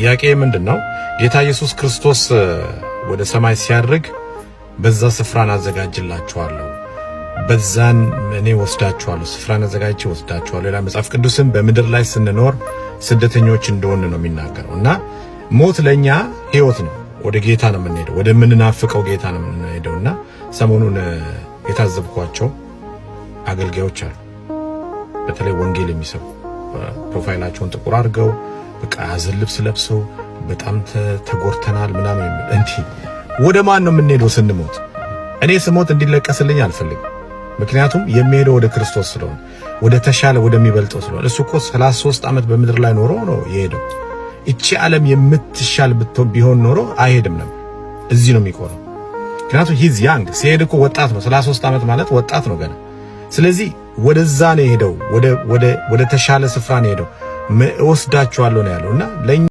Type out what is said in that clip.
ጥያቄ ምንድን ነው? ጌታ ኢየሱስ ክርስቶስ ወደ ሰማይ ሲያርግ በዛ ስፍራን አዘጋጅላችኋለሁ፣ በዛን እኔ ወስዳችኋለሁ፣ ስፍራን አዘጋጅቼ ወስዳችኋለሁ ይላል። መጽሐፍ ቅዱስም በምድር ላይ ስንኖር ስደተኞች እንደሆን ነው የሚናገረው እና ሞት ለኛ ሕይወት ነው። ወደ ጌታ ነው የምንሄደው፣ ወደ ምንናፍቀው ጌታ ነው የምንሄደው እና ሰሞኑን የታዘብኳቸው አገልጋዮች አሉ። በተለይ ወንጌል የሚሰብኩ profile ኣቸውን ጥቁር አድርገው፣ በቃ ሀዘን ልብስ ለብሰው፣ በጣም ተጎድተናል ምናምን የሚል። እንዲህ ወደ ማን ነው የምንሄደው ስንሞት? እኔ ስሞት እንዲለቀስልኝ አልፈልግም። ምክንያቱም የሚሄደው ወደ ክርስቶስ ስለሆነ፣ ወደ ተሻለ ወደሚበልጠው ስለሆነ። እሱ እኮ 33 ዓመት በምድር ላይ ኖሮ ነው የሄደው። እቺ ዓለም የምትሻል ቢሆን ኖሮ አይሄድም ነበር። እዚህ ነው የሚቆረው። ምክንያቱም he's young፣ ሲሄድ እኮ ወጣት ነው። 33 ዓመት ማለት ወጣት ነው ገና። ስለዚህ ወደዛ ነው የሄደው፣ ወደ ተሻለ ስፍራ ነው የሄደው። እወስዳችኋለሁ ነው ያለው እና ለኛ